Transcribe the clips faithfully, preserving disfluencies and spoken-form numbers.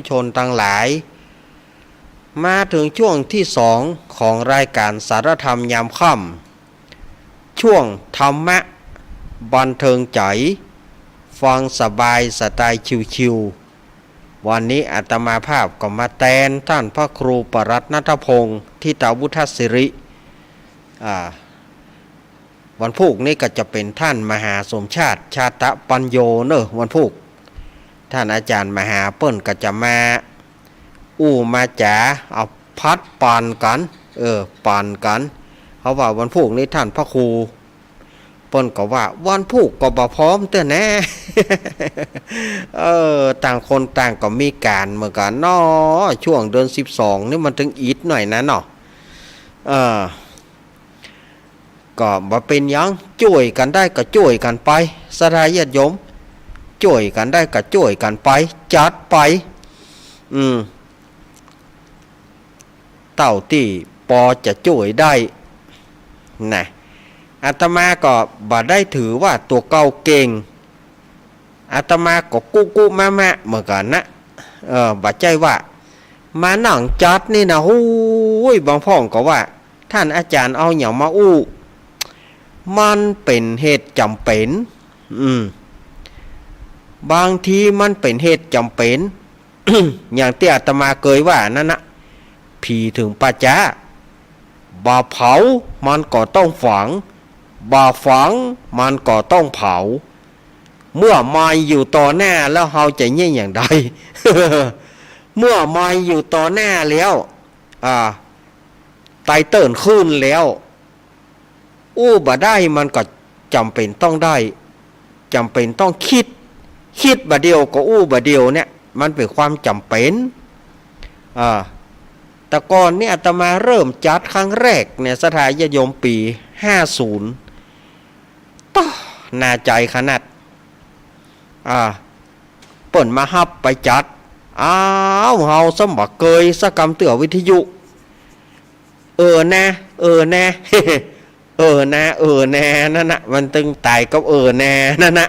ชนตังหลาย มาเถิงช่วงตี้สองของรายก๋านสารธรรมยามค่ำ ช่วงธรรมะบันเทิงใจ๋ ฟังสบายสไตล์ชิวๆ วันนี้อาตมาภาพก็มาแตนต้านพระครูปรัตน์ณัฐพงษ์ ทิตาวุฒศิริ อ่า วันพูกนี้ก็จะเป๋นต้านมหาสมชาติ ชาตะปัญโญเน่อ วันพูก ต้านอาจ๋ารย์มหาเปิ้นก็จะมาอู้มาจ๋า เอาผัดปันกั๋น เออ ปันกั๋น เพราะว่าวันพูกนี้ต้านพระครูเปิ้นก็ว่าวันพูกก็บ่พร้อมเตื้อนา เออ ต่างคนต่างก็มีก๋านเหมือนกั๋นเนาะ ช่วงเดือนสิบสองนี่มันตึงอิดหน่อยนะเนาะ เออ ก็บ่เป๋นหยัง จ้วยกั๋นได้ก็จ้วยกั๋นไป ศรัทธาญาติโยม จ้วยกั๋นได้ก็จ้วยกั๋นไป จัดไป อืม เต้าตี้ปอจะจ้วยได้ นะ อาตมาก็บ่ได้ถือว่าตั๋วเก่าเก่ง อาตมาก็กุ๊กุ๊มะมะเหมือนกั๋นนะ เออ บ่ใจ้ว่า มานั่งจัดนี่นะ โอ้ย บางพ่องก็ว่า ต้านอาจ๋ารย์เอาหยังมาอู้ มันเป๋นเหตุจ๋ำเป๋น อืม บางทีมันเป๋นเหตุจ๋ำเป๋น อย่างตี้อาตมาเกยว่านั้นนะ ผีเถิงป่าจ๊า บ่เผามันก็ต้องฝัง บ่ฝังมันก็ต้องเผา เมื่อมันอยู่ต่อหน้าแล้วเฮาจะเยียะอย่างใด เมื่อมันอยู่ต่อหน้าแล้ว อ่า ไตเติ้ลขึ้นแล้ว อู้บ่ได้มันก็จ๋ำเป๋นต้องได้ จ๋ำเป๋นต้องกึ๊ด กึ๊ดบ่าเดี่ยวก็อู้บ่าเดี่ยวเนี่ย มันเป๋นความจ๋ำเป๋น อ่า แต่ก่อนนี่อาตมาเริ่มจัดครั้งแรกเนี่ย ศรัทธาญาติโยม ปี๋ห้าศูนย์ ต๊อ น่าใจ๋ขนาด อ่า เปิ้นมาฮับไปจัด อ้าว เฮาซ้ำบ่เกยสักกำเตื้อวิทยุ เออนา เออนา เออนา เออนา นั่นนะ มันตึงต๋ายกับเออนา นั่นนะ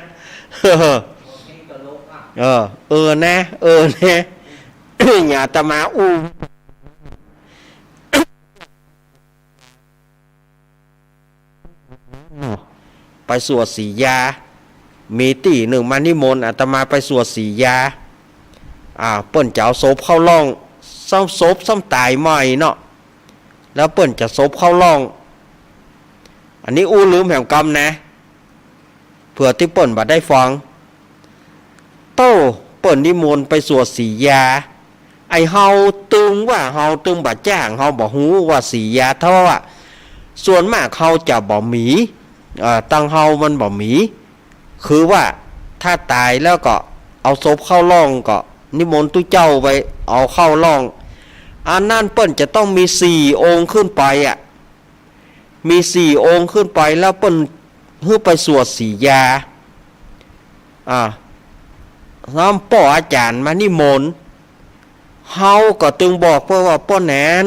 เออ เออนา เออนา อย่าอาตมาอู้ ไปสวดสียา มีตี้นึ่งมานิมนต์อาตมาไปสวดสียา อ่า เปิ้นจะเอาศพเข้าล่อง ซ้ำศพซ้ำต๋ายใหม่เนาะ แล้วเปิ้นจะศพเข้าล่อง อันนี้อู้ลืมแหมกำนะ เผื่อตี้เปิ้นบ่ได้ฟัง โต้ เปิ้นนิมนต์ไปสวดสียา ไอ้เฮาตึงว่าเฮาตึงบ่จ้าง เฮาบ่ฮู้ว่าสียาเถาะ ส่วนมากเฮาจะบ่มี เอ่อ ตังเฮามันบ่มี คือว่าถ้าต๋ายแล้วก็เอาศพเข้าล่องก็นิมนต์ตุ๊เจ้าไปเอาเข้าล่อง อันนั้นเปิ้นจะต้องมีสี่องค์ขึ้นไปอะ มีสี่องค์ขึ้นไปแล้วเปิ้นหื้อไปสวดสียา อ่า ซ้ำป้ออาจ๋ารย์มานิมนต์ เฮาก็ตึงบอกเปิ้นว่า ป้อแหนน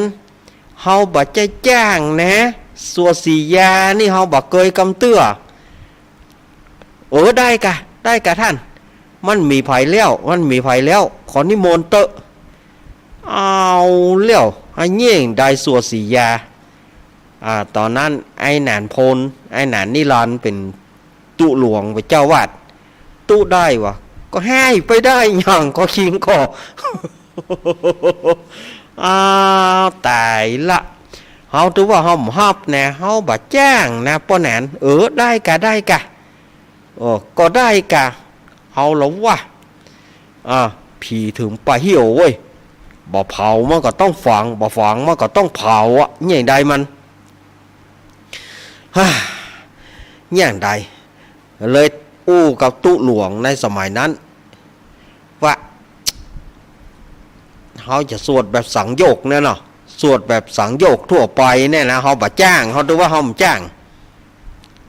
เฮาบ่ใจ้จ้างนะ สวดสียานี่เฮาบ่เกยกำเตื้อ เออ ได้ก่ะ ได้ก่ะต้าน มันมีใผแล้ว มันมีใผแล้ว ขอนิมนต์เต๊อะ เอาแล้ว ไอ้เยียะได้สวดสียา อ่า ต๋อนนั้นไอ้หนานพล ไอ้หนานนิรันดร์เป๋นตุ๊หลวง เป๋นเจ้าวัด ตุ๊ได้วะ ก็หายไปได้หยังก็คิงก็ อ้าว ต๋ายละ เฮาถือว่าเฮาบ่ฮับนะ เฮาบ่จ้างนะ ป้อแหนน เออ ได้ก่ะ ได้ก่ะ เออ ก็ได้ก่ะ เอาละวะ อ่า ผีเถิงป่าเหี่ยวเว้ย บ่เผามันก็ต้องฝัง บ่ฝังมันก็ต้องเผาอะ เยียะได้มัน ฮ่า เยียะได้ เลยอู้กับตุ๊หลวงในสมัยนั้น ว่า เฮาจะสวดแบบสังโยคเนี่ยเนาะ สวดแบบสังโยคทั่วไปเนี่ยนะ เฮาบ่จ้าง เฮาถือว่าเฮาบ่จ้าง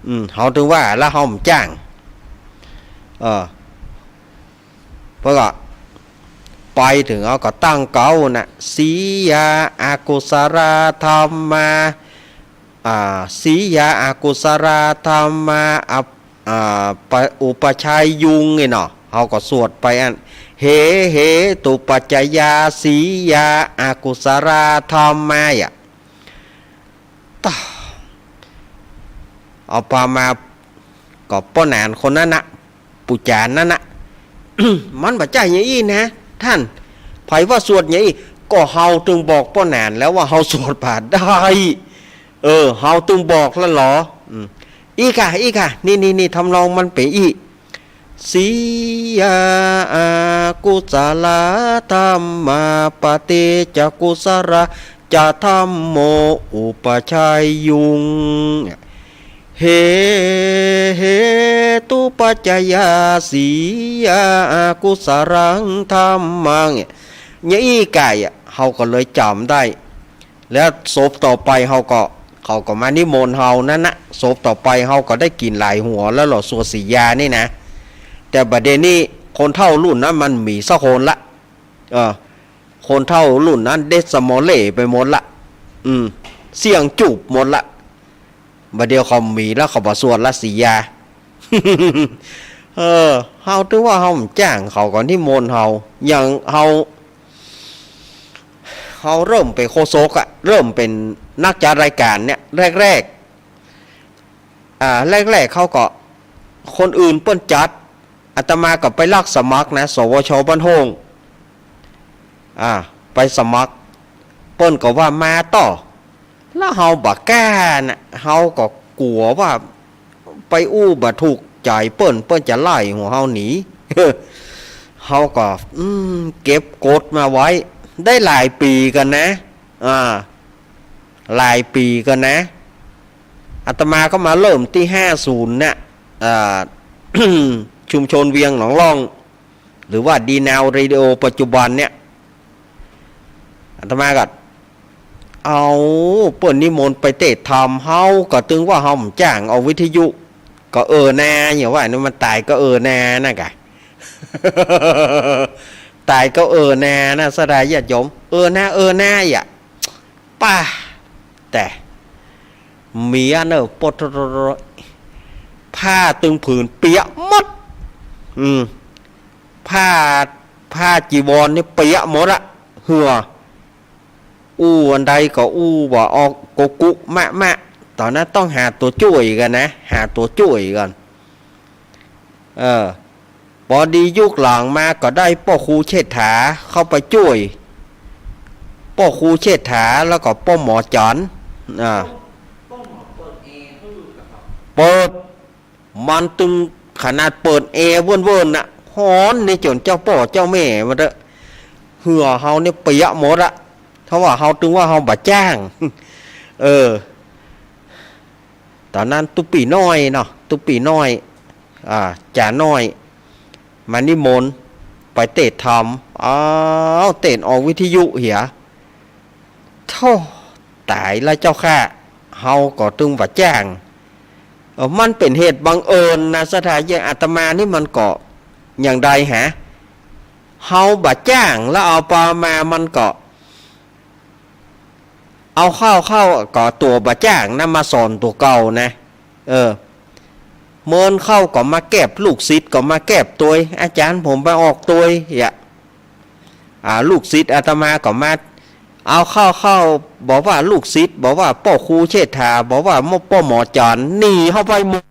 อืม เฮาถือว่าแล้วเฮาบ่จ้าง เออ เปิ้นก็ไปเถิงเอาก็ตั้งเก๊านะ สียาอากุศลธัมมา อ่า สียาอากุศลธัมมา อัป อ่า ปะ อุปาชายุงนี่เนาะ เฮาก็สวดไปอัน เหเหตุปัจจยาสียาอกุศลาธัมมา อะ ตะ เอาปามา ก็ป้อหนานคนนั้นนะ ปู่จ๋ารย์นั้นนะ มันบ่ใจ้อย่างอี้นะ ต้าน ใผว่าสวดอย่างอี้ ก็เฮาตึงบอกป้อหนานแล้วว่าเฮาสวดบ่ได้ เออ เฮาตึงบอกแล้วเหรอ อืม อี้ก่ะ อี้ก่ะ นี่ นี่ นี่ ทำนองมันเป๋นอี้ สียาอกุศลาธัมมา ปฏิจจกุศลา จะธัมโมอุปัชฌายุง เหเหตุปัจจยาสียาอกุศลังธัมมัง เนี่ย เนี่ยอี้ก่ะ เฮาก็เลยจ๋ำได้ แล้วศพต่อไปเฮาก็ เขาก็มานิมนต์เฮานั้นนะ ศพต่อไปเฮาก็ได้กิ๋นหลายหัวแล้วเหรอ สวดสียานี่นะ แต่บ่าเดี่ยวนี้คนเฒ่ารุ่นนั้นมันบ่มีสักคนละ เออ คนเฒ่ารุ่นนั้นเด็ดสะหมอเหล่ไปหมดละ อืม เสี้ยงจูบหมดละ บ่าเดี่ยวเขาบ่มีแล้ว เขาบ่สวดละสียา เออ เฮาถือว่าเฮาบ่จ้าง เขาก็นิมนต์เฮา อย่างเฮา เฮาเริ่มเป๋นโฆษกอะ เริ่มเป๋นนักจัดรายก๋านเนี่ย แรกๆ อ่า แรกๆ เขาก็ คนอื่นเปิ้นจัด อาตมาก็ไปลักสมัครนะ สวช บ้านโฮ่ง อ่า ไปสมัคร เปิ้นก็ว่ามาเต๊อะ แล้วเฮาบ่กล้านะ เฮาก็กั๋วว่าไปอู้บ่ถูกใจ๋เปิ้น เปิ้นจะไล่หัวเฮาหนี เฮาก็ อืม เก็บกดมาไว้ ได้หลายปี๋กั๋นนะ อ่า หลายปี๋กั๋นนะ อาตมาก็มาเริ่มตี้ห้าศูนย์เนี่ย อ่า ชุมชนเวียงหนองล่อง หรือว่าดีนาวเรดิโอปัจจุบันเนี่ย อาตมาก็ เอา เปิ้นนิมนต์ไปเตศน์ธรรม เฮาก็ตึงว่าเฮาบ่จ้าง เอาวิทยุก็เออนา อย่างว่านี่มันต๋ายก็เออนานะก่ะ ต๋ายก็เออนานะ ศรัทธาญาติโยม เออนา เออนา อะ ป้า แต่ เมียเน่อ ปด ผ้าตึงผืนเปียกหมด อืม ผ้า ผ้าจีวรนี่เปียกหมดละ เหื่อ อู้อันใดก็อู้บ่ออก กุกุมะมะ ต๋อนนั้นต้องหาตั๋วจ้วยกั๋นนะ หาตั๋วจ้วยก่อน เออ ปอดียุคหลังมาก็ได้ป้อครูเชษฐาเข้าไปจ้วย ป้อครูเชษฐาแล้วก็ป้อหมอจ๋อน อ่า เปิด มันตึงขนาดเปิดแอร์เวิ้นๆ น่ะ ฮ้อนนี่จ๋นเจ้าป้อเจ้าแม่มาเต๊อะ เหื่อเฮานี่เปียกหมดละ ถ้าว่าเฮาตึงว่าเฮาบ่จ้าง เออ ต๋อนนั้นตุ๊ปี้น้อยเนาะ ตุ๊ปี้น้อย อ่า จ๋าน้อย มานิมนต์ ไปเตศน์ธรรม อ้าว เตศน์ออกวิทยุเหีย โธ่ ต๋ายละเจ้าข้า เฮาก็ตึงบ่จ้าง เออ มันเป๋นเหตุบังเอิญนะ ศรัทธาญาติ อาตมานี่มันก็อย่างใดหา เฮาบ่จ้าง แล้วเอาปามามันก็ เอาเข้า เข้าก็ตั๋วบ่จ้างนะ มาสอนตั๋วเก่านะ เออ เมินเข้าก็มาแกบ ลูกศิษย์ก็มาแกบตวย อาจ๋ารย์ผมไปออกตวย อะ อ่า ลูกศิษย์อาตมาก็มา เอาเข้า เข้า บ่ว่าลูกศิษย์ บ่ว่าป้อครูเชษฐา บ่ว่าป้อหมอจ๋อน หนีเฮาไปหมด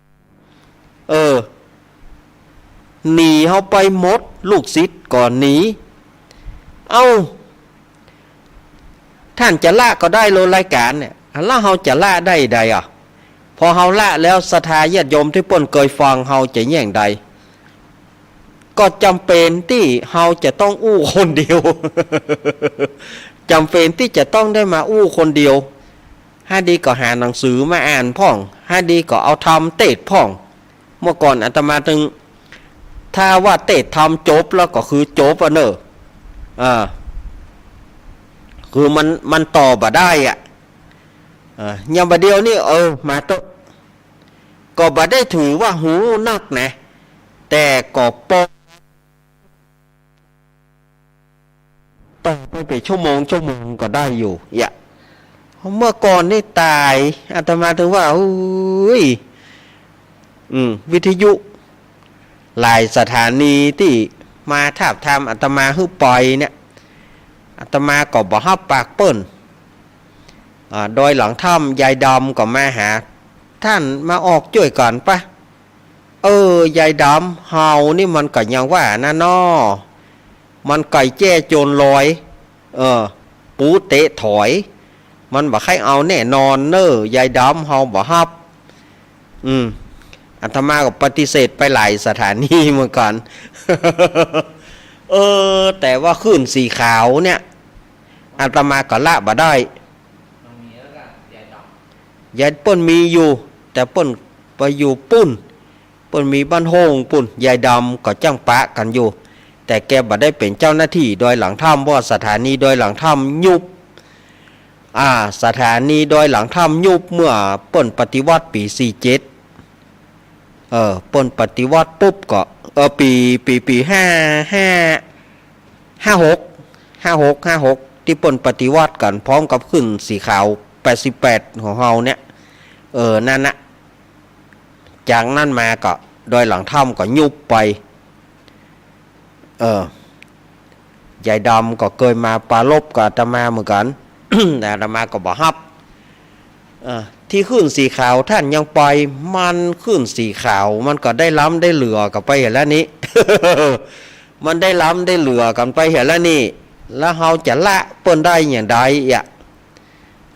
เออ หนีเฮาไปหมด ลูกศิษย์ก็หนี เอ้า ต้านจะละก็ได้โลรายก๋านเนี่ย แล้วเฮาจะละได้ใดอะ พอเฮาละแล้วศรัทธาญาติโยมตี้เปิ้นเกยฟังเฮาจะแหย่งใด ก็จ๋ำเป๋นตี้เฮาจะต้องอู้คนเดียว จ๋ำเป๋นตี้จะต้องได้มาอู้คนเดียว หาดีก็หาหนังสือมาอ่านพ่อง หาดีก็เอาธรรมเตศน์พ่อง เมื่อก่อนอาตมาตึง ถ้าว่าเตศน์ธรรมจบแล้วก็คือจบอะเน่อ อ่า คือมัน มันต่อบ่ได้อะ อ่า อย่างบ่าเดี่ยวนี้ เออ มาเต๊อะ ก็บ่ได้ถือว่าฮู้นักนะ แต่ก็ปอ ต่อไปเป๋นชั่วโมง ชั่วโมงก็ได้อยู่ เยียะ เมื่อก่อนนี่ต๋าย อาตมาตึงว่า อุ๊ย อืม วิทยุ หลายสถานีตี้ มาทาบทามอาตมาหื้อไปเนี่ย อาตมาก็บ่ฮับปากเปิ้น อ่า โดยหลังถ้ำยายดำก็มาหา "ท่านมาออกจ้วยก่อนปะ" "เออ ยายดำ เฮานี่มันก็ยังว่านั้นน้อ มันไก่แจ้โจรลอย เออ ปูเตะถอย มันบ่ใค่เอาแน่นอนเน่อ ยายดำ เฮาบ่ฮับ" อืม อาตมาก็ปฏิเสธไปหลายสถานีเหมือนกั๋น เออ แต่ว่าคลื่นสีขาวเนี่ย อาตมาก็ละบ่ได้ ยายเปิ้นมีอยู่ แต่เปิ้นไปอยู่ปู้น เปิ้นมีบ้านโฮ่งปู้น ยายดำก็จ้างปะกั๋นอยู่ แต่แกบ่ได้เป๋นเจ้าหน้าตี้ดอยหลังถ้ำ เพราะว่าสถานีดอยหลังถ้ำยุบ อ่า สถานีดอยหลังถ้ำยุบเมื่อเปิ้นปฏิวัติปี๋สี่เจ็ด เออ เปิ้นปฏิวัติปุ๊บก็ เออ ปี๋ ปี๋ ปี๋ห้า ห้า ห้าหก ห้าหก ห้าหก ตี้เปิ้นปฏิวัติกั๋นพร้อมกับคลื่นสีขาวแปดสิบแปดของเฮาเนี่ย เออ นั่นนะ จากนั้นมาก็ดอยหลังถ้ำก็ยุบไป เออ ยายดำก็เกยมาปรารภกับอาตมาเหมือนกั๋น แต่อาตมาก็บ่ฮับ เออ ตี้คลื่นสีขาวท่านยังไป มันคลื่นสีขาวมันก็ได้ล้ำได้เหลือกั๋นไปหั้นแล้วนี่ มันได้ล้ำได้เหลือกั๋นไปหั้นแล้วนี่ แล้วเฮาจะละเปิ้นได้อย่างใดอะ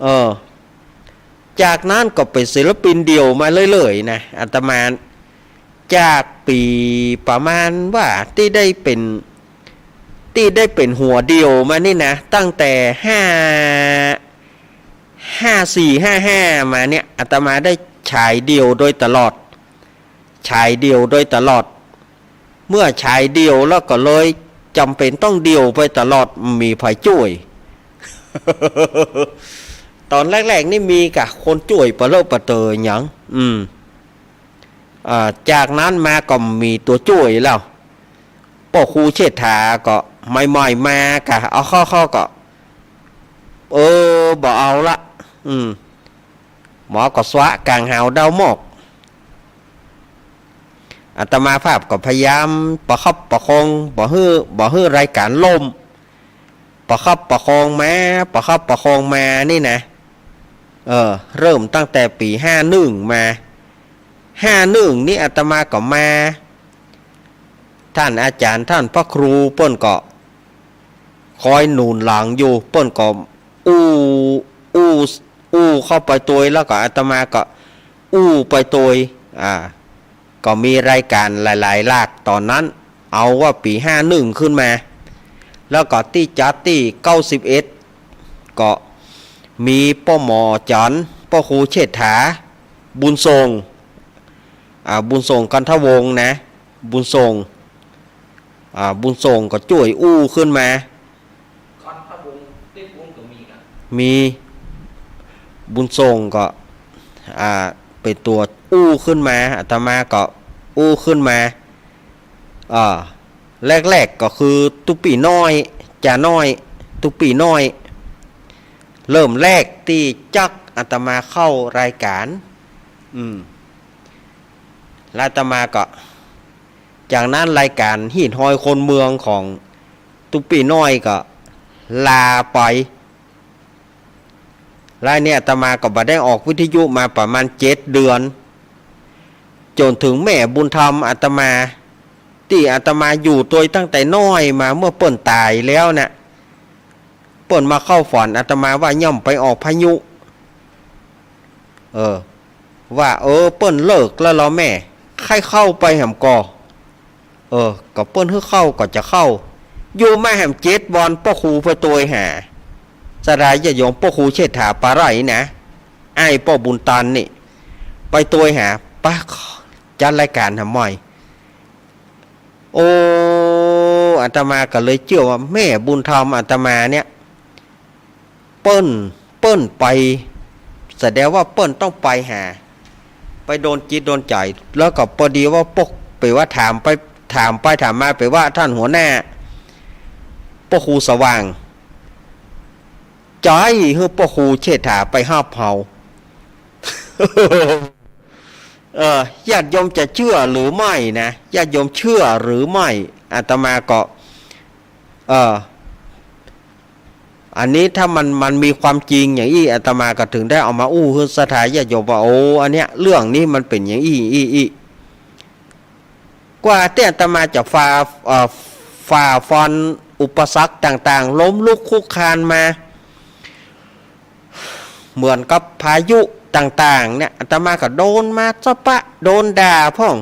เออ จากนั้นก็เป๋นศิลปินเดี่ยวมาเรื่อยๆ นะ อาตมา จากปี๋ประมาณว่าตี้ได้เป๋น ตี้ได้เป๋นหัวเดี่ยวมานี่นะ ตั้งแต่ห้า ห้าสี่ ห้าห้า มาเนี่ย อาตมาได้ฉายเดี่ยวโดยตลอด ฉายเดี่ยวโดยตลอด เมื่อฉายเดี่ยวแล้วก็เลยจ๋ำเป๋นต้องเดี่ยวไปตลอด บ่มีใผจ้วย ต๋อนแรกๆ นี่มีกะคนจ้วยปะเลอะปะเตอหยัง อืม อ่า จากนั้นมาก็มีตั๋วจ้วยแล้ว ป้อครูเชษฐาก็ใหม่ๆ มากะ เอาเข้าๆ ก็ เออ บ่เอาละ อืม หมอก็สวะก๋างหาวเดาหมอก อาตมาภาพก็พยายามประคับประคอง บ่หื้อ บ่หื้อรายก๋านล่ม ประคับประคองมา ประคับประคองมานี่นะ เออ เริ่มตั้งแต่ปี๋ห้าหนึ่งมา ห้าหนึ่งนี่อาตมาก็มา ท่านอาจ๋ารย์ ท่านพระครูเปิ้นก็คอยหนุนหลังอยู่ เปิ้นก็อู้ อู้ อู้เข้าไปตวย แล้วก็อาตมาก็อู้ไปตวย อ่า ก็มีรายก๋านหลายๆ หลากต๋อนนั้น เอาว่าปี๋ห้าหนึ่งขึ้นมา แล้วก็ตี้จัดตี้เก้าสิบเอ็ด ก็มีป้อหมอจ๋ารย์ ป้อครูเชษฐา บุญส่ง อ่า บุญส่ง กันทวงศ์นะ บุญส่ง อ่า บุญส่งก็จ้วยอู้ขึ้นมา มีบุญส่งก็ อ่า เป๋นตั๋วอู้ขึ้นมา อาตมาก็อู้ขึ้นมา อ่า แรกๆ ก็คือตุ๊ปี้น้อย จ่าน้อย ตุ๊ปี้น้อย เริ่มแรกตี้จั๊กอาตมาเข้ารายก๋าน อืม แล้วอาตมาก็ จากนั้นรายก๋านฮีตฮอยคนเมืองของตุ๊ปี้น้อยก็ลาไป แล้วเนี่ยอาตมาก็บ่ได้ออกวิทยุมาประมาณเจ็ดเดือน จ๋นเถิงแม่บุญธรรมอาตมา ตี้อาตมาอยู่ตวยตั้งแต่น้อยมา เมื่อเปิ้นต๋ายแล้วน่ะ เปิ้นมาเข้าฝันอาตมาว่าย่อมไปออกพายุ เออ ว่า เออ เปิ้นเลิกแล้วลอแม่ ใค่เข้าไปแหมก่อ เออ ก็เปิ้นหื้อเข้าก็จะเข้า อยู่มาแหมเจ็ดวัน ป้อครูไปตวยหา ศรัทธาญาติโยม ป้อครูเชษฐา ปาไหลนะ อ้ายป้อบุญตันนี่ ไปตวยหา ปะ จัดรายก๋านหาใหม่ โอ้ อาตมาก็เลยเจื้อว่าแม่บุญธรรมอาตมาเนี่ย เปิ้น เปิ้นไป แสดงว่าเปิ้นต้องไปหา ไปโดนจิตโดนใจ๋ แล้วก็ปอดีว่าป้อ เป๋นว่าถามไป ถามไปถามมา เป๋นว่าต้านหัวหน้า ป้อครูสว่าง ใจ๊หื้อป้อครูเชษฐาไปฮับเฮา เออ ญาติโยมจะเจื้อหรือไม่นะ ญาติโยมเจื้อหรือไม่ อาตมาก็ เออ อันนี้ถ้ามัน มันมีความจริงอย่างอี้ อาตมาก็ถึงได้เอามาอู้หื้อศรัทธาญาติโยมว่า โอ้ อันเนี้ย เรื่องนี้มันเป๋นอย่างอี้ อี้ อี้ กว่าตี้อาตมาจะฝ่า เอ่อ ฝ่าฟันอุปสรรคต่างๆ ล้มลุกคลุกคลานมา เหมือนกับพายุต่างๆ เนี่ย อาตมาก็โดนมาสะปะ โดนด่าพ่อง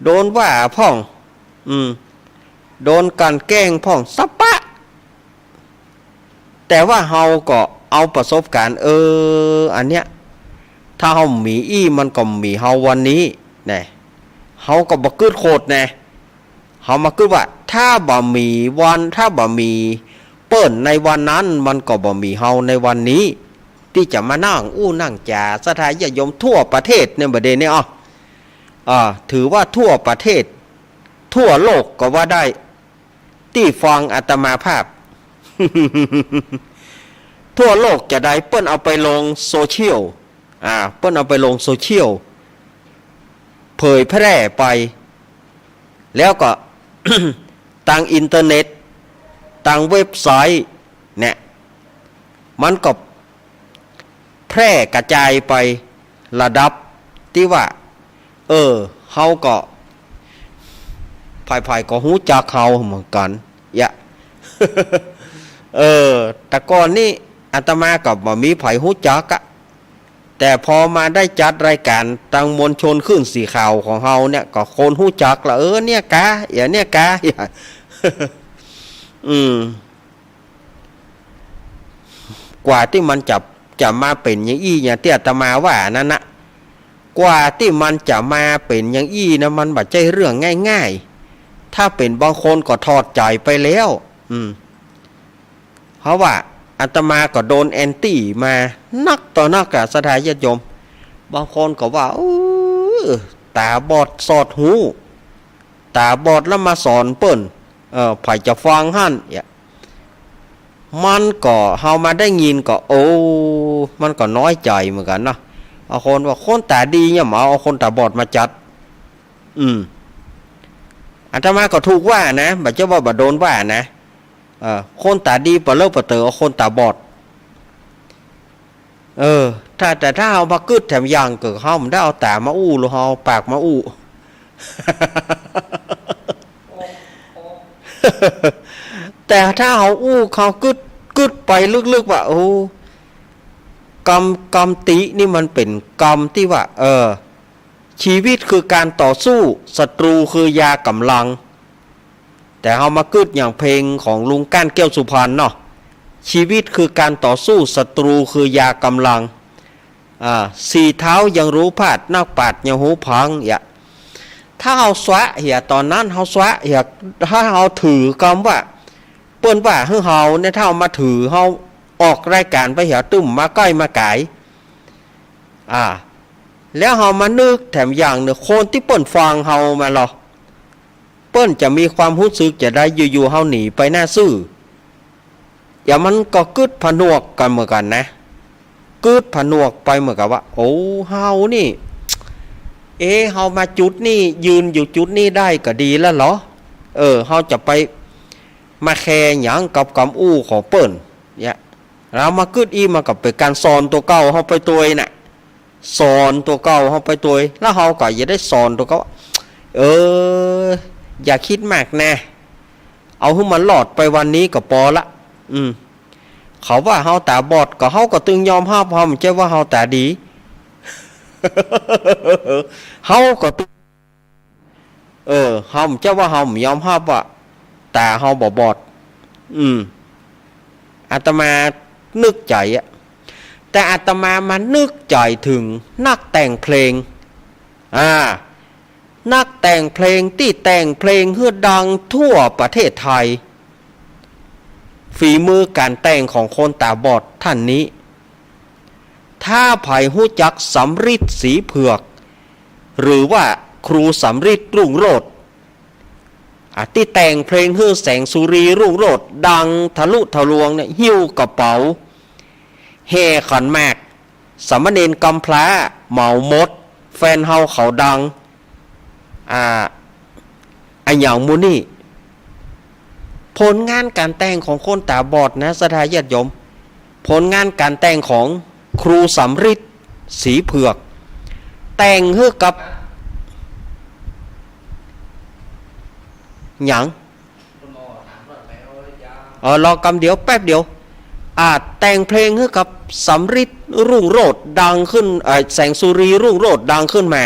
โดนว่าพ่อง อืม โดนกลั่นแกล้งพ่องสะปะ แต่ว่าเฮาก็เอาประสบการณ์ เออ อันเนี้ย ถ้าเฮาบ่มีอี้ มันก็บ่มีเฮาวันนี้ นะ เฮาก็บ่กึ๊ดโขดนะ เฮามาคิดว่า ถ้าบ่มีวัน ถ้าบ่มีเปิ้นในวันนั้น มันก็บ่มีเฮาในวันนี้ ตี้จะมานั่งอู้นั่งจ๋า ศรัทธาญาติโยมทั่วประเทศเนี่ย บ่าเดี่ยวนี้ อ้อ อ่า ถือว่าทั่วประเทศ ทั่วโลกก็ว่าได้ ตี้ฟังอาตมาภาพ ทั่วโลกจะใด เปิ้นเอาไปลงโซเชียล อ่า เปิ้นเอาไปลงโซเชียล เผยแพร่ไป แล้วก็ ตางอินเทอร์เน็ต ตางเว็บไซต์ เนี่ย มันก็แพร่กระจายไประดับตี้ว่า เออ เฮาก็ ใผ ๆ ก็ฮู้จักเฮาเหมือนกั๋น เยียะ เออ แต่ก่อนนี้อาตมาก็บ่มีใผฮู้จักอะ แต่พอมาได้จัดรายก๋านตางมวลชนคลื่นสีขาวของเฮาเนี่ย ก็คนฮู้จักละ เออ เนี่ยกา เยียะ เนี่ยกา เยียะ อืม กว่าตี้มันจะ จะมาเป๋นอย่างอี้ อย่างตี้อาตมาว่านั้นนะ กว่าตี้มันจะมาเป๋นอย่างอี้นะ มันบ่ใจ้เรื่องง่ายๆ ถ้าเป๋นบางคนก็ถอดใจ๋ไปแล้ว อืม เพราะว่าอาตมาก็โดนแอนตี้มานักต่อนักอะ ศรัทธาญาติโยม บางคนก็ว่า เออ ต๋าบอดสอดฮู้ ต๋าบอดแล้วมาสอนเปิ้น เออ ใผจะฟังหั้น เยียะ มันก็ เฮามาได้ยินก็ โอ้ มันก็น้อยใจ๋เหมือนกั๋นเนาะ บางคนว่าคนต๋าดีเนี่ย บ่เอา เอาคนต๋าบอดมาจัด อืม อาตมาก็ถูกว่านะ บ่ใจ้ว่าบ่โดนว่านะ เออ คนต๋าดีปะเลิกปะเต๋อ เอาคนต๋าบอด เออ ถ้า แต่ถ้าเฮามาคิดแถมอย่าง ก็เฮาบ่ได้เอาต๋ามาอู้ หรือเฮาเอาปากมาอู้ แต่ถ้าเฮาอู้ เฮาคิด คิดไปลึกๆ ว่า โอ้ กำ กำตินี่มันเป๋นกำตี้ว่า เออ ชีวิตคือการต่อสู้ ศัตรูคือยาก๋ำลัง แต่เฮามาคิดอย่างเพลงของลุงก้าน แก้วสุพรรณเนาะ ชีวิตคือการต่อสู้ ศัตรูคือยาก๋ำลัง อ่า สี่เท้ายังรู้พลาด นักปราชญ์ยังฮู้พัง เยียะ ถ้าเฮาสวะเหียต๋อนนั้น เฮาสวะเหีย ถ้าเฮาถือกำว่า เปิ้นว่าหื้อเฮาเนี่ย ถ้าเฮามาถือ เฮาออกรายก๋านไปเหีย ตึ้มมาใก้มาก๋าย อ่า แล้วเฮามานึกแถมอย่างนึ่ง คนตี้เปิ้นฟังเฮามาลอ เปิ้นจะมีความฮู้สึกจะใด อยู่ๆ เฮาหนีไปหน้าซื่อ เยียะ มันก็กึ๊ดผนวกกั๋นเหมือนกั๋นนะ กึ๊ดผนวกไปเหมือนกั๋นว่า โอ้ เฮานี่ เอ๊ะ เฮามาจุดนี้ ยืนอยู่จุดนี้ได้ก็ดีแล้วลอ เออ เฮาจะไปมาแคร์หยังกับกำอู้ของเปิ้น เยียะ เฮามาคิดอี้ มันก็เป๋นก๋านสอนตั๋วเก่าเฮาไปตวยน่ะ สอนตั๋วเก่าเฮาไปตวย แล้วเฮาก็จะได้สอนตั๋วเก่า เออ อย่าคิดมากนะ เอาหื้อมันรอดไปวันนี้ก็ปอละ อืม เขาว่าเฮาต๋าบอด ก็เฮาก็ตึงยอมฮับ เฮาบ่ใจ้ว่าเฮาต๋าดี เฮาก็ตึง เออ เฮาบ่ใจ้ว่าเฮาบ่ยอมฮับว่าต๋าเฮาบ่บอด อืม อาตมานึกใจ๋อะ แต่อาตมามานึกใจ๋เถิงนักแต่งเพลง อ่า นักแต่งเพลงตี้แต่งเพลงหื้อดังทั่วประเทศไทย ฝีมือก๋านแต่งของคนต๋าบอดท่านนี้ ถ้าใผฮู้จักสำริด ศรีเผือก หรือว่าครูสำริด รุ่งโรจน์ อ่ะ ตี้แต่งเพลงหื้อแสงสุรี รุ่งโรจน์ ดังทะลุทะลวงเนี่ย หิ้วกระเป๋า แห่ขันหมาก สามเณรกำพร้า เหมาหมด แฟนเฮาเขาดัง อ่า อะหยังหมู่นี้ ผลงานก๋านแต่งของคนต๋าบอดนะ ศรัทธาญาติโยม ผลงานก๋านแต่งของครูสำริด ศรีเผือก แต่งหื้อกับ หยัง เออ รอกำเดียว แป๊บเดียว อ่า แต่งเพลงหื้อกับสำริด รุ่งโรจน์ ดังขึ้น เอ่อ แสงสุรี รุ่งโรจน์ ดังขึ้นมา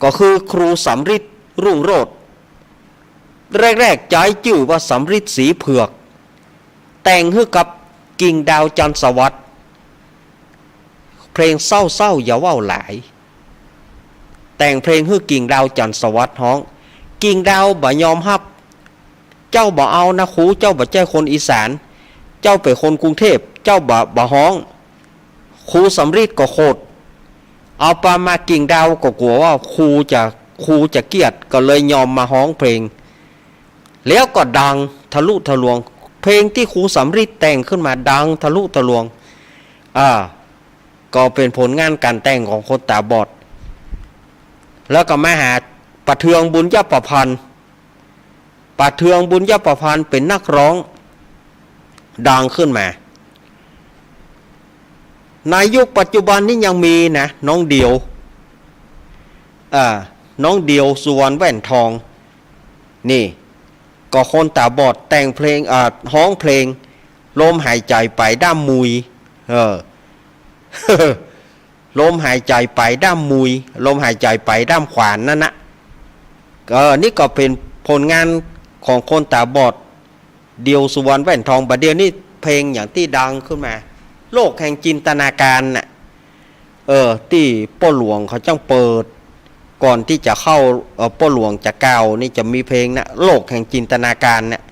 ก็คือครูสำริด รุ่งโรจน์ แรกๆ ใจ๊จื้อว่าสำริด ศรีเผือก แต่งหื้อกับกิ่งดาว จันทร์สวัสดิ์ เพลงเศร้าๆ อย่าเว้าหลาย แต่งเพลงหื้อกิ่งดาว จันทร์สวัสดิ์ ฮ้อง กิ่งดาวบ่ยอมฮับ เจ้าบ่เอานะครู เจ้าบ่ใจ้คนอีสาน เจ้าเป๋นคนกรุงเทพฯ เจ้าบ่ บ่ฮ้อง ครูสำริดก็โขด เอาปามา กิ่งดาวก็กั๋วว่าครูจะ ครูจะเกลียด ก็เลยยอมมาฮ้องเพลง แล้วก็ดังทะลุทะลวง เพลงตี้ครูสำริดแต่งขึ้นมาดังทะลุทะลวง อ่า ก็เป๋นผลงานก๋านแต่งของคนต๋าบอด แล้วก็มาหาป้าเทือง บุญยประพันธ์ ป้าเทือง บุญยประพันธ์ เป๋นนักฮ้องดังขึ้นมา ในยุคปัจจุบันนี้ยังมีนะ น้องเดียว อ่า น้องเดียว สุวรรณแว่นทอง นี่ ก็คนต๋าบอดแต่งเพลง อ่า ฮ้องเพลง ลมหายใจ๋ไปด้ามมุย เออ ลมหายใจ๋ไปด้ามมุย ลมหายใจ๋ไปด้ามขวานนั่นนะ เออ นี่ก็เป๋นผลงานของคนต๋าบอด เดียว สุวรรณแว่นทอง บ่าเดี่ยวนี้เพลงอย่างตี้ดังขึ้นมา โลกแห่งจินตนาการน่ะ เออ ตี้ป้อหลวงเขาจ้างเปิด ก่อนตี้จะเข้า เออ ป้อหลวงจะกล่าวนี่จะมีเพลงนะ โลกแห่งจินตนาการเนี่ย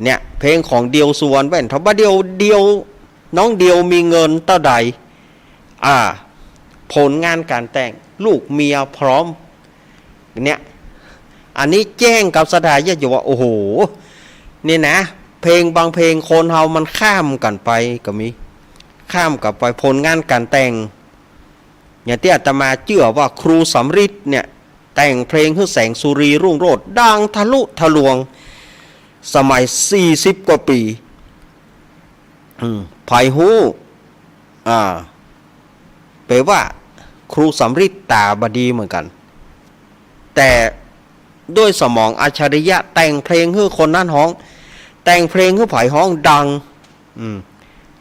เนี่ย เพลงของเดียว สุวรรณแว่นทอง บ่าเดี่ยว เดียว น้องเดียวมีเงินเต้าใด อ่า ผลงานก๋านแต่ง ลูกเมียพร้อม เนี่ย อันนี้แจ้งกับศรัทธาญาติโยมว่า โอ้โห นี่นะ เพลงบางเพลงคนเฮามันข้ามกั๋นไปก็มี ข้ามกั๋นไป ผลงานก๋านแต่ง อย่างตี้อาตมาเจื้อว่าครูสำริดเนี่ย แต่งเพลงหื้อแสงสุรีรุ่งโรจน์ ดังทะลุทะลวง สมัยสี่สิบกว่าปี๋ อืม ใผฮู้ อ่า แปลว่าครูสำริดต๋าบ่ดีเหมือนกั๋น แต่ด้วยสมองอัจฉริยะ แต่งเพลงหื้อคนนั้นฮ้อง แต่งเพลงหื้อใผฮ้องดัง อืม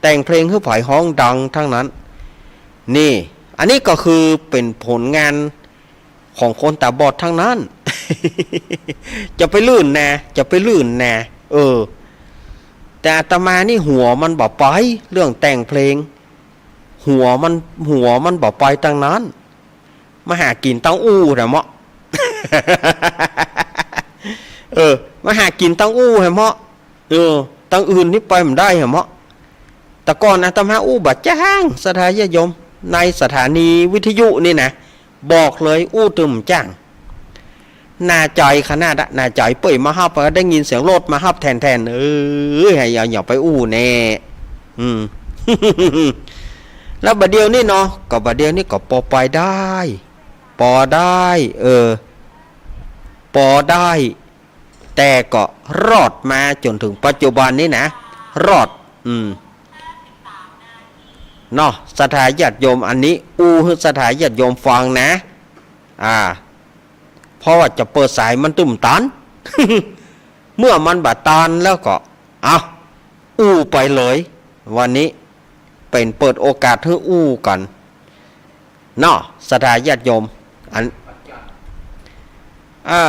แต่งเพลงหื้อใผฮ้องดังทั้งนั้น นี่ อันนี้ก็คือเป๋นผลงานของคนต๋าบอดทั้งนั้น จะไปลื่นนะ จะไปลื่นนะ เออ แต่อาตมานี่หัวมันบ่ไปเรื่องแต่งเพลง หัวมัน หัวมันบ่ไปตางนั้น มาหากิ๋นตางอู้แหมะ เออ มาหากิ๋นตางอู้แหมะ เออ ตางอื่นนี่ไปบ่ได้แหมะ แต่ก่อนอาตมาอู้บ่จ้าง ศรัทธาญาติโยม ในสถานีวิทยุนี่นะ บอกเลยอู้ตึมจ้าง หน้าใจ๋ขนาดอะ หน้าใจ๋เป้ยมาฮับ ก็ได้ยินเสียงรถมาฮับแทนๆ เออ หื้อเอา อย่าไปอู้แน่ อืม แล้วบ่าเดี่ยวนี้เนาะ ก็บ่าเดี่ยวนี้ก็ปอไปได้ ปอได้ เออ ปอได้ แต่ก็รอดมาจ๋นเถิงปัจจุบันนี้นะ รอด อืม เนาะ ศรัทธาญาติโยม อันนี้อู้หื้อศรัทธาญาติโยมฟังนะ อ่า เพราะว่าจะเปิดสายมันตึมตัน เมื่อมันบ่ตันแล้วก็ เอา อู้ไปเลย วันนี้เป๋นเปิดโอกาสหื้ออู้กั๋น เนาะ ศรัทธาญาติโยม อัน อ่า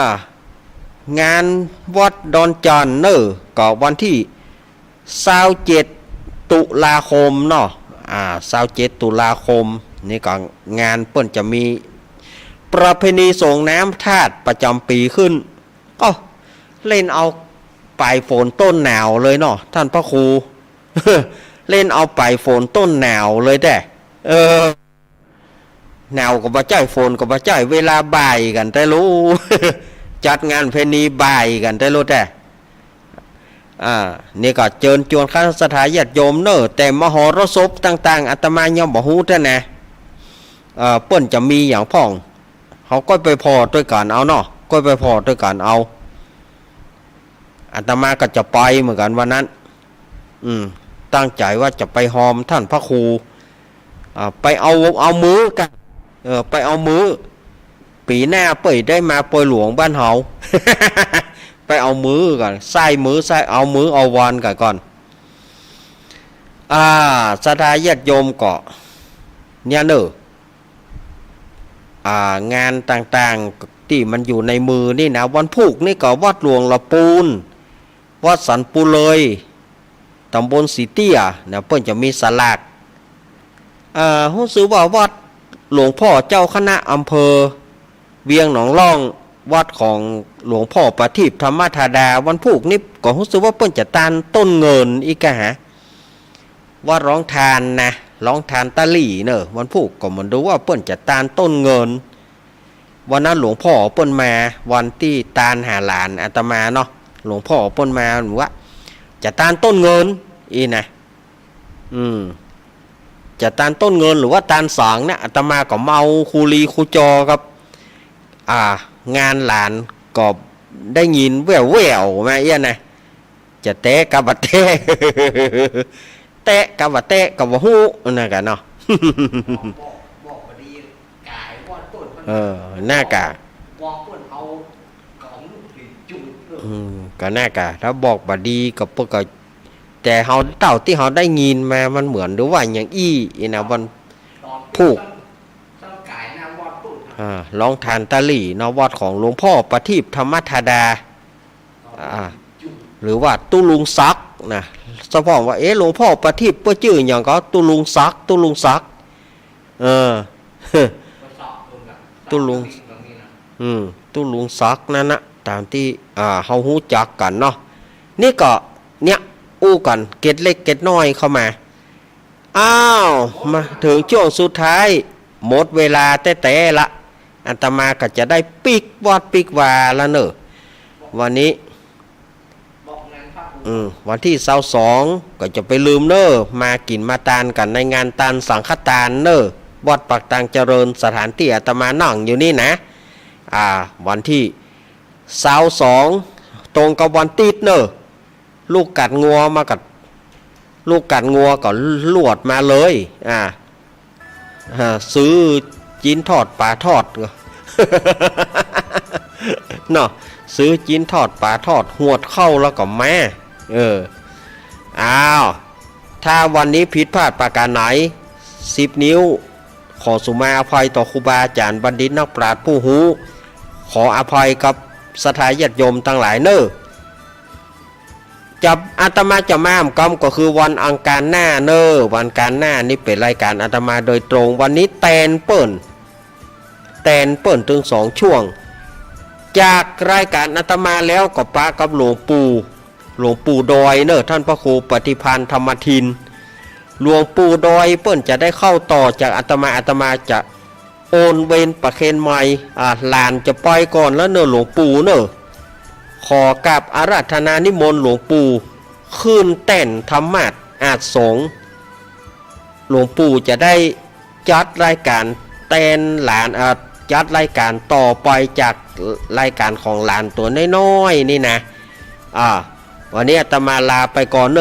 งานวัดดอนจันทน์เน่อ ก็วันตี้ซาวเจ็ดตุลาคมเนาะ อ่า ซาวเจ็ดตุลาคม นี่ก็งานเปิ้นจะมีประเพณีส่งน้ำธาตุประจ๋ำปี๋ขึ้น โอ้ เล่นเอาป๋ายฝนต้นหนาวเลยเนาะ ต้านพระครู เล่นเอาป๋ายฝนต้นหนาวเลยแต๊ เออ หนาวก็บ่ใจ้ ฝนก็บ่ใจ้ เวลาบ่ายกั๋นแต๊ลู้ จัดงานประเพณีบ่ายกั๋นแต๊ลู้แต๊ อ่า นี่ก็เจิญจวนคณะศรัทธาญาติโยมเน่อ แต่มหรสพต่างๆ อาตมายังบ่ฮู้แต๊นะ เอ่อ เปิ้นจะมีหยังพ่อง เฮาก็ไปผ่อตวยกั๋นเอาเนาะ ก็ไปผ่อตวยกั๋นเอา อาตมาก็จะไปเหมือนกั๋นวันนั้น อืม ตั้งใจ๋ว่าจะไปฮอมต้านพระครู อ่า ไปเอา เอามื้อกั๋น เออ ไปเอามื้อ ปี๋หน้าเปิ้นได้มาปอยหลวงบ้านเฮา ไปเอามื้อกั๋น ใส่มื้อ ใส่ เอามื้อเอาวันกั๋นก่อน อ่า ศรัทธาญาติโยมก็ เนี่ยเน่อ อ่า งานต่างๆ ตี้มันอยู่ในมือนี่นะ วันพูกนี่ก็วัดหลวงละปูน วัดสันปูเลย ต๋ำบลสีเตี้ยนะ เปิ้นจะมีสลาก อ่า ฮู้สึกว่าวัดหลวงพ่อเจ้าคณะอำเภอเวียงหนองล่อง วัดของหลวงพ่อประทีปธรรมธาดา วันพูกนี่ก็ฮู้สึกว่าเปิ้นจะตานต้นเงินอีกกะหา วัดหลองทานนะ หลองทานตะหลี่เน่อ วันพูกก็เหมือนดูว่าเปิ้นจะตานต้นเงิน วันนั้นหลวงพ่อเปิ้นมา วันตี้ตานหาหลานอาตมาเนาะ หลวงพ่อเปิ้นมาว่า จะตานต้นเงิน อี้นะ อืม จะตานต้นเงินหรือว่าตานสังนะ อาตมาก็เมาคูลีคูจอกับ อ่า งานหลานก็ได้ยินแว่วๆ มาเอี้ยนะ จะแต๊กะบ่าแต๊ แต๊กะบ่าแต๊กะบ่ฮู้ นั่นกะเนาะ บอก บอกบ่ดี ก๋ายว่าต้นมัน เออ นั่นกะ บอกต้นเอา ก็เอาลูกหลีจุดเลย อืม ก็นั่นกะ ถ้าบอกบ่ดีก็เปิ้นก็ แต่เฮา เต้าตี้เฮาได้ยินมา มันเหมือนหรือว่าอย่างอี้ อี้นะ วันพูก ต้องก๋ายนะว่าต้น อ่า หลองทานตะหลี่เนาะ วัดของหลวงพ่อประทีปธรรมธาดา อ่า หรือว่าตุ๊ลุงศักดิ์นะ สะพ้องว่า เอ๊ะ หลวงพ่อประทีปเปิ้นจื้อหยังก็ตุ๊ลุงศักดิ์ ตุ๊ลุงศักดิ์ เออ ตุ๊ลุง อืม ตุ๊ลุงศักดิ์นั่นนะ ต๋ามตี้ อ่า เฮาฮู้จักกั๋นเนาะ นี่ก็ เนี่ย อู้กั๋นเกร็ดเล็กเกร็ดน้อยเข้ามา อ้าว มาเถิงจ้วงสุดท้าย หมดเวลาแต๊ๆ ละ อาตมาก็จะได้ปิ๊กวัดปิ๊กวาละเน่อ วันนี้ อืม วันตี้ซาวสอง ก็จะไปลืมเน่อ มากิ๋นมาตานกั๋นในงานตานสังฆตานเน่อ วัดปากตางเจริญ สถานตี้อาตมานั่งอยู่นี่นะ อ่า วันตี้ซาวสอง ตรงกับวันติ๊ดเน่อ ลูกกัดงัวมากัด ลูกกัดงัวก็ลวดมาเลย อ่า อ่า ซื้อจิ๊นทอดป๋าทอด เนาะ ซื้อจิ๊นทอดป๋าทอด หวดข้าวแล้วก็มา เออ อ้าว ถ้าวันนี้ผิดพลาดประก๋านไหน สิบนิ้ว ขอสุมาอภัยต่อครูบาอาจ๋ารย์บัณฑิตนักปราชญ์ผู้ฮู้ ขออภัยกับศรัทธาญาติโยมตังหลายเน่อ จะ อาตมาจะมาอ่ำกำก็คือวันอังคารหน้าเน่อ วันอังคารหน้านี่เป๋นรายก๋านอาตมาโดยตรง วันนี้แตนเปิ้น แตนเปิ้นตึงสองจ้วง จากรายก๋านอาตมาแล้วก็ปะกับหลวงปู่ หลวงปู่ดอยเน่อ ต้านพระครูปฏิภาณธรรมทิน หลวงปู่ดอยเปิ้นจะได้เข้าต่อจากอาตมา อาตมาจะ โอนเวรประเคนใหม่ อ่า หลานจะไปก่อนแล้วเน่อหลวงปู่เน่อ ขอกราบอาราธนานิมนต์หลวงปู่ขึ้นแต้นธรรมาสน์อาสงฆ์ หลวงปู่จะได้จัดรายก๋านแตนหลาน อ่า จัดรายก๋านต่อไปจากรายก๋านของหลานตั๋วน้อยๆ นี่นะ อ่า วันนี้อาตมาลาไปก่อนเน่อ